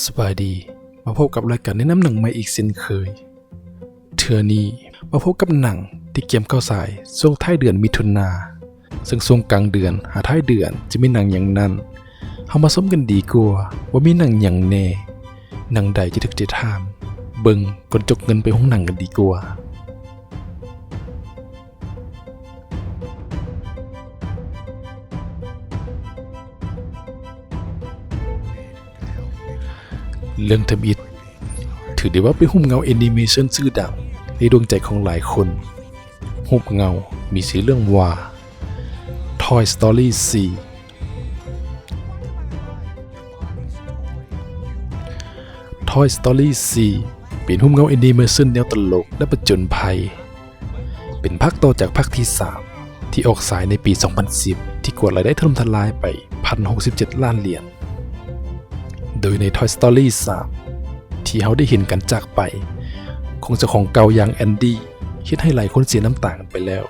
ສະບາຍດີ, ມາພົບກັບລາຍການແນະນຳໜັງໃໝ່ອີກເຊັ່ນເຄີຍ. ເທື່ອນີ້ມາພົບກັບໜັງທີ່ກຽມເຂົ້າສາຍຊ່ວງທ້າຍເດືອນມິຖຸນາ, ເຊິ່ງຊ່ວງກາງເດືອນຫາທ້າຍເດືອນຈະມີໜັງຫຍັງນັ້ນ. ເຮົາມາຊົມກັນດີກວ່າວ່າມີໜັງຫຍັງແດ່, ໜັງໃດຈະຖືກໃຈທ່ານ. ເບິ່ງກ່ອນຈົກເງິນໄປໂຮງໜັງກັນດີກວ່າ. ເລື່ອງທຳອິດ ຖືໄດ້ວ່າເປັນຮູບເງົາແອນິເມຊັນຊື່ດັງໃນດວງໃຈຂອງຫຼາຍຄົນ. ຮູບເງົາມີຊື່ເລື່ອງວ່າ Toy Story ສີ່. Toy Story ສີ່ ເປັນຮູບເງົາແອນິເມຊັນແນວຕະຫຼົກ ແລະ ຜະຈົນໄພ, ເປັນພາກຕໍ່ຈາກພາກທີສາມ ທີ່ອອກສາຍໃນປີສອງພັນສິບ ທີ່ກວາດລາຍໄດ້ຖະຫຼົ່ມທະລາຍໄປ ພັນຫົກສິບເຈັດລ້ານຫຼຽນ. ໂດຍໃນ Toy Story ສາມ ທີ່ເຮົາໄດ້ເຫັນການຈາກໄປຂອງເຈົ້າຂອງເກົ່າຢ່າງແອນດີ ເຮັດໃຫ້ຫຼາຍຄົນເສຍນ້ຳຕາກັນໄປແລ້ວ,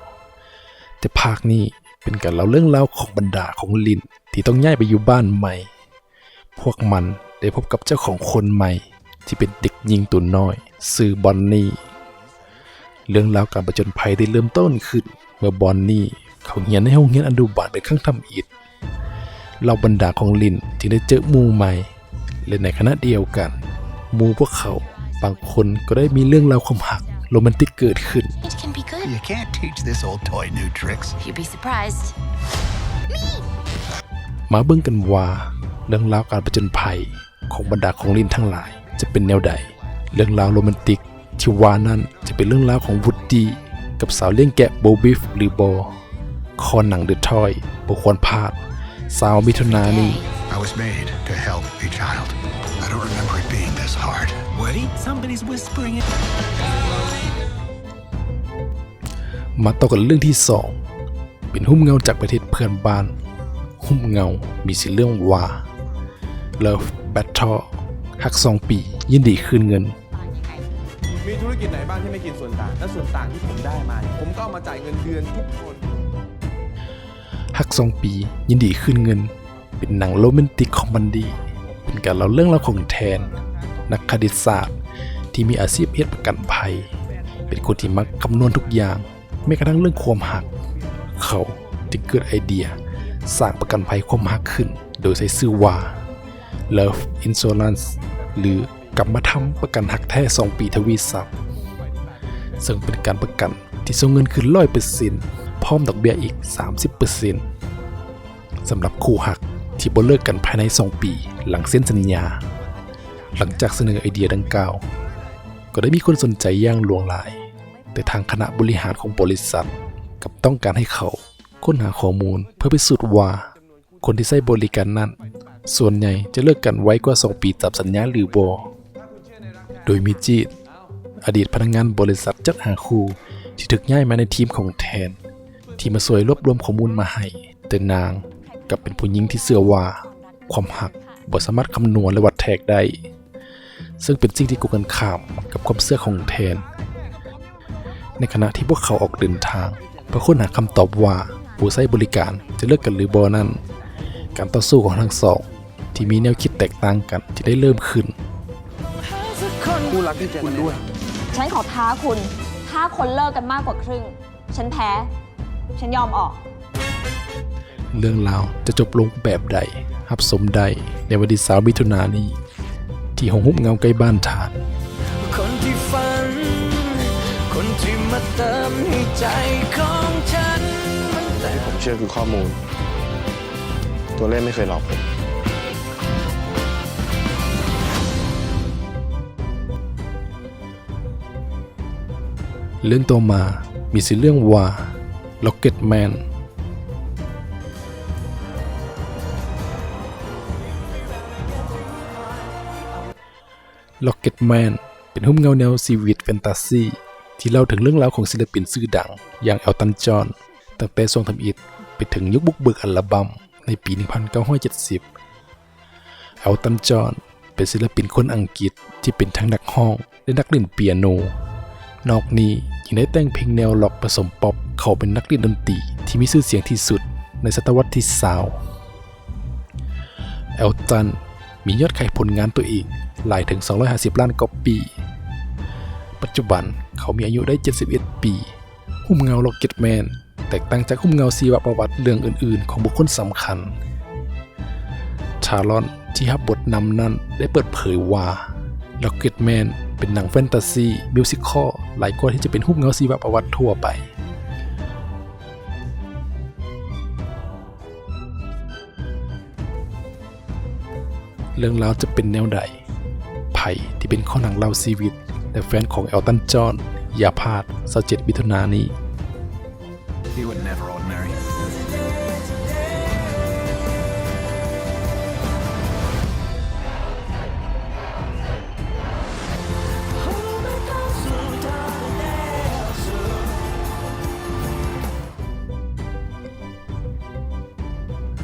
ແຕ່ພາກນີ້ ເປັນການເລົ່າເລື່ອງລາວຂອງບັນດາຂອງລິ້ນທີ່ຕ້ອງຍ້າຍໄປຢູ່ບ້ານໃໝ່. ພວກມັນໄດ້ພົບກັບເຈົ້າຂອງຄົນໃໝ່ທີ່ເປັນເດັກຍິງຕົວນ້ອຍຊື່ບອນນີ. ເລື່ອງລາວການຜະຈົນໄພໄດ້ເລີ່ມຕົ້ນຂຶ້ນເມື່ອບອນນີເຂົ້າຮຽນໃນໂຮງຮຽນອະນຸບານເປັນຄັ້ງທຳອິດ. ເຫຼົ່າບັນດາຂອງລິ້ນຈຶ່ງໄດ້ເຈີໝູ່ໃໝ່ ແລະ ໃນຂະນະດຽວກັນ ໝູ່ພວກເຂົາບາງຄົນກໍໄດ້ມີເລື່ອງລາວຄວາມຮັກໂຣແມນຕິກເກີດຂຶ້ນ. It can be good. You can't teach this old toy new tricks. You'd be surprised. ມາເບິ່ງກັນວ່າເລື່ອງລາວການຜະຈົນໄພຂອງບັນດາຂອງຫຼິ້ນທັງຫຼາຍຈະເປັນແນວໃດ. ເລື່ອງລາວໂຣແມນຕິກ ທີ່ວ່ານັ້ນຈະເປັນເລື່ອງລາວຂອງວູດດີ້ກັບສາວລ້ຽງແກະໂບບິຟຫຼືບໍ່? ຄໍໜັງເດີທອຍບໍ່ຄວນພາດ ຊາວມິຖຸນານີ້. I was made to help a child. I don't remember it being this hard. Woody? Somebody's whispering it. ມາຕໍ່ກັນເລື່ອງທີສອງ ເປັນຮູບເງົາຈາກປະເທດເພື່ອນບ້ານ. ຮູບເງົາມີຊື່ເລື່ອງວ່າ Love Battle ຮັກສອງປີ ຍິນດີຄືນເງິນ. ມີธุรกิจไหนบ้างที่ไม่กินส่วนต่าง และส่วนต่างที่ผมได้มาเนี่ย ผมก็เอามาจ่ายเงินเดือนทุกคน. ฮัກສອງປີ ຍິນດີຄືນເງິນ ເປັນໜັງໂຣແມນຕິກຄອມເມດີ້ ເປັນການເລົ່າເລື່ອງລາວຂອງແທນ ນັກຄະນິດສາດທີ່ມີອາຊີບເຮັດປະກັນໄພ ເປັນຄົນທີ່ມັກຄຳນວນທຸກຢ່າງ ແມ້ກະທັ່ງເລື່ອງຄວາມຮັກ. ເຂົາຈຶ່ງເກີດໄອເດຍສ້າງປະກັນໄພຄວາມຮັກຂຶ້ນ ໂດຍໃຊ້ຊື່ວ່າ Love Insurance ຫຼື ກຳມະທຳປະກັນຮັກແທ້ສອງປີທະວີຊັບ ເຊິ່ງເປັນການປະກັນທີ່ສົ່ງເງິນຄືນຮ້ອຍເປີເຊັນ ພ້ອມດອກເບ້ຍອີກສາມສິບເປີເຊັນ ສຳລັບຄູ່ຮັກທີ່ບໍ່ເລີກກັນພາຍໃນສອງປີຫຼັງເຊັນສັນຍາ. ຫຼັງຈາກສະເໜີໄອເດຍດັ່ງກ່າວ ກໍໄດ້ມີຄົນສົນໃຈຢ່າງຫຼວງຫຼາຍ, ແຕ່ທາງຄະນະບໍລິຫານຂອງບໍລິສັດກັບຕ້ອງການໃຫ້ເຂົາຄົ້ນຫາຂໍ້ມູນເພື່ອພິສູດວ່າ ຄົນທີ່ໃຊ້ບໍລິການນັ້ນ ສ່ວນໃຫຍ່ຈະເລີກກັນໄວກວ່າສອງປີຕາມສັນຍາຫຼືບໍ່. ໂດຍມີຈີດ ອະດີດພະນັກງານບໍລິສັດຈັດຫາຄູ່ທີ່ຖືກຍ້າຍມາໃນທີມຂອງແທນ ທີ່ມາຊ່ວຍລວບລວມຂໍ້ມູນມາໃຫ້, ແຕ່ນາງກັບເປັນຜູ້ຍິງທີ່ເຊື່ອວ່າຄວາມຮັກບໍ່ສາມາດຄຳນວນ ແລະ ວັດແທກໄດ້. ເຊິ່ງເປັນສິ່ງທີ່ກົງກັນຂ້າມກັບຄວາມເຊື່ອຂອງແທນ. ໃນຂະນະທີ່ພວກເຂົາອອກເດີນທາງເພື່ອຄົ້ນຫາຄຳຕອບວ່າຜູ້ໃຊ້ບໍລິການຈະເລີກກັນຫຼືບໍ່ນັ້ນ, ການຕໍ່ສູ້ຂອງທັງສອງທີ່ມີແນວຄິດແຕກຕ່າງກັນຈະໄດ້ເລີ່ມຂຶ້ນ. คู่รักที่เจอกันด้วย ฉันขอท้าคุณ ถ้าคนเลิกกันมากกว่าครึ่ง ฉันแพ้ ฉันยอมออก. ເລື່ອງລາວຈະຈົບລົງແບບໃດ ຮັບຊົມໄດ້ໃນວັນທີຊາວມິຖຸນານີ້ ທີ່ໂຮງຮູບເງົາໃກ້ບ້ານທ່ານ. คนที่ฝัน คนที่มาเติมให้ใจของฉันมันเต็ม ที่ผมเชื่อคือข้อมูล ตัวเลขไม่เคยหลอกผม. ເລື່ອງຕໍ່ມາມີຊື່ເລື່ອງວ່າ Rocketman. Rocketman ເປັນຮູບເງົາແນວຊີວິດແຟນຕາຊີ ທີ່ເລົ່າເຖິງເລື່ອງລາວຂອງສິນລະປິນຊື່ດັງຢ່າງ Elton John ຕັ້ງແຕ່ຊ່ວງທຳອິດໄປເຖິງຍຸກບຸກເບີກອັນລະບັ້ມໃນປີໜຶ່ງພັນເກົ້າຮ້ອຍເຈັດສິບ. Elton John ເປັນສິນລະປິນຄົນອັງກິດທີ່ເປັນທັງນັກຮ້ອງ ແລະ ນັກຫຼິ້ນປຽໂນ. ນອກນີ້ ຍັງໄດ້ແຕ່ງເພງແນວລັອກປະສົມປັອບ ເຂົ້າເປັນນັກຫຼິ້ນດົນຕີທີ່ມີຊື່ສຽງທີ່ສຸດໃນສະຕະວັດທີຊາວ. ແອລຕັນມີຍອດຂາຍຜົນງານຕົວເອງຫຼາຍເຖິງສອງຮ້ອຍຫ້າສິບລ້ານກັອບປີ້. ປັດຈຸບັນເຂົາມີອາຍຸໄດ້ເຈັດສິບເອັດປີ. ຮູບເງົາ Rocketman ແຕກຕ່າງຈາກຮູບເງົາຊີວະປະຫວັດເລື່ອງອື່ນໆຂອງບຸກຄົນສຳຄັນ. Taron ທີ່ຮັບບົດນຳນັ້ນໄດ້ເປີດເຜີຍວ່າ Rocketman ເປັນໜັງແຟນຕາຊີມິວຊິຄອລຫຼາຍກວ່າທີ່ຈະເປັນຮູບເງົາຊີວະປະຫວັດທົ່ວໄປ. ເລື່ອງລາວຈະເປັນແນວໃດ? ໃຜທີ່ເປັນຄອໜັງລາວຊີວິດ ແລະ ແຟນຂອງ Elton John ຢ່າພາດ ຊາວເຈັດ ມິຖຸນານີ້.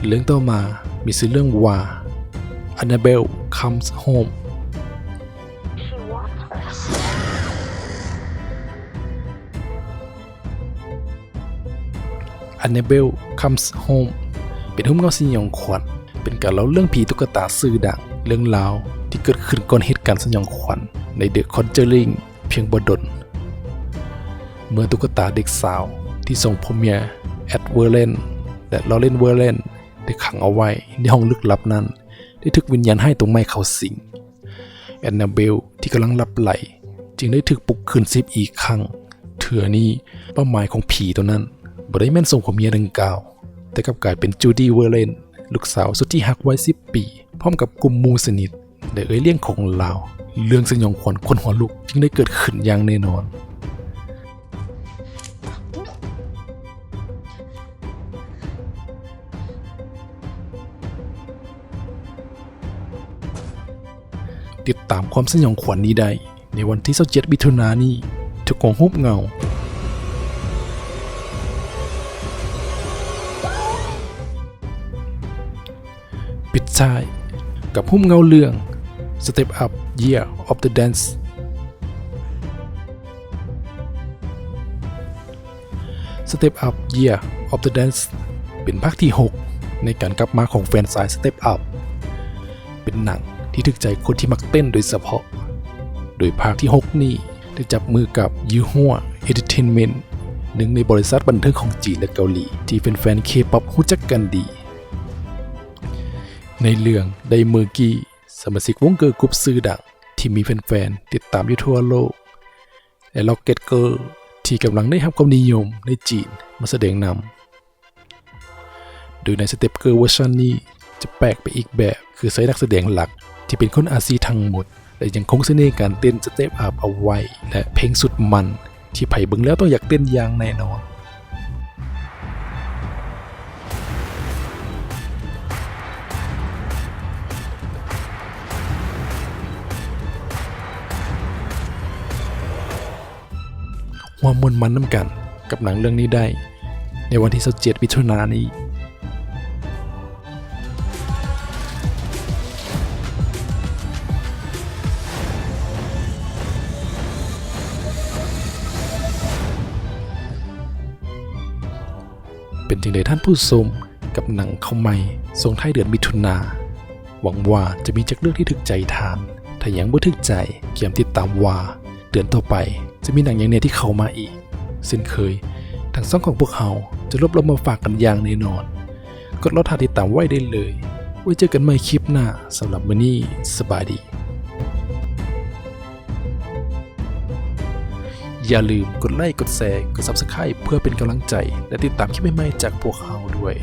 ເລື່ອງຕໍ່ມາມີຊື່ເລື່ອງວ່າ Annabelle Comes Home. Annabelle Comes Home ເປັນຮູບເງົາສະຫຍອງຂວັນ, ເປັນການເລົ່າເລື່ອງຜີຕຸກກະຕາຊື່ດັງ, ເລື່ອງລາວທີ່ເກີດຂຶ້ນກ່ອນເຫດການສະຫຍອງຂວັນໃນ The Conjuring ພຽງບໍ່ດົນ, ເມື່ອຕຸກກະຕາເດັກສາວທີ່ສອງຜົວເມຍ Ed Warren ແລະ Lauren Warren ໄດ້ຂັງເອົາໄວ້ໃນຫ້ອງລຶກລັບນັ້ນ ໄດ້ຖືກວິນຍານຮ້າຍຕົວໃໝ່ເຂົ້າສິງ. Annabelle ທີ່ກຳລັງຫຼັບໄຫຼ ຈຶ່ງໄດ້ຖືກປຸກຂຶ້ນຊີບອີກຄັ້ງ. ເທື່ອນີ້ເປົ້າໝາຍຂອງຜີຕົວນັ້ນບໍ່ໄດ້ແມ່ນສອງຜົວເມຍດັ່ງກ່າວ, ແຕ່ກັບກາຍເປັນ Judy Warren ລູກສາວສຸດທີ່ຮັກໄວສິບປີ ພ້ອມກັບກຸ່ມໝູ່ສະໜິດ ແລະ ເອື້ອຍລ້ຽງຂອງລາວ. ເລື່ອງສະຫຍອງຂວັນຂົນຫົວລຸກຈຶ່ງໄດ້ເກີດຂຶ້ນຢ່າງແນ່ນອນ. ຕິດຕາມຄວາມສະຫຍອງຂວັນນີ້ໄດ້ໃນວັນທີຊາວເຈັດ ມິຖຸນານີ້, ທຸກໂຮງຮູບເງົາ. ປິດທ້າຍກັບຮູບເງົາເລື່ອງ Step Up: Year of the Dance. Step Up: Year of the Dance ເປັນພາກທີຫົກໃນການກັບມາຂອງແຟຣນໄຊສ໌ Step Up. ເປັນໜັງທີ່ຖືກໃຈຄົນທີ່ມັກເຕັ້ນໂດຍສະເພາະ, ໂດຍພາກທີຫົກນີ້ໄດ້ຈັບມືກັບ Yuehua Entertainment ໜຶ່ງໃນບໍລິສັດບັນເທີງຂອງຈີນ ແລະ ເກົາຫຼີ ທີ່ແຟນໆ K-pop ຮູ້ຈັກກັນດີ. ໃນເລື່ອງ Dae Mergui ສະມາຊິກວົງເກີລກຣຸບຊື່ດັງທີ່ມີແຟນໆຕິດຕາມຢູ່ທົ່ວໂລກ ແລະ Rocket Girl ທີ່ກຳລັງໄດ້ຮັບຄວາມນິຍົມໃນຈີນມາສະແດງນຳ. ໂດຍໃນ Step Girl ເວີຊັນນີ້ຈະແປກໄປອີກແບບ, ຄືໃຊ້ນັກສະແດງຫຼັກທີ່ເປັນຄົນອາຊີທັງໝົດ ແລະ ຍັງຄົງສະເໜ່ການເຕັ້ນ Step Up ເອົາໄວ້ ແລະ ເພງສຸດມັນ ທີ່ໃຜເບິ່ງແລ້ວຕ້ອງຢາກເຕັ້ນຢ່າງແນ່ນອນ. ຮ່ວມມ່ວນມັນນຳກັນກັບໜັງເລື່ອງນີ້ໄດ້ໃນວັນທີຊາວເຈັດ ມິຖຸນານີ້. ເປັນຈັ່ງໃດທ່ານຜູ້ຊົມກັບໜັງເຂົ້າໃໝ່ຊ່ວງທ້າຍເດືອນມິຖຸນາ? ຫວັງວ່າຈະມີຈັກເລື່ອງທີ່ຖືກໃຈທ່ານ. ຖ້າຍັງບໍ່ຖືກໃຈ, ກຽມຕິດຕາມວ່າເດືອນຕໍ່ໄປຈະມີໜັງຫຍັງແດ່ທີ່ເຂົ້າມາອີກ. ເຊັ່ນເຄີຍ, ທາງຊ່ອງຂອງພວກເຮົາຈະລວບລວມມາຝາກກັນຢ່າງແນ່ນອນ. ກົດລໍຖ້າຕິດຕາມໄວ້ໄດ້ເລີຍ. ໄວ້ເຈີກັນໃໝ່ຄລິບໜ້າ. ສຳລັບມື້ນີ້, ສະບາຍດີ. ຢ່າລືມກົດໄລ, ກົດແຊ, ກົດ Subscribe ເພື່ອເປັນກຳລັງໃຈ ແລະ ຕິດຕາມຄລິບໃໝ່ໆຈາກພວກເຮົາດ້ວຍ.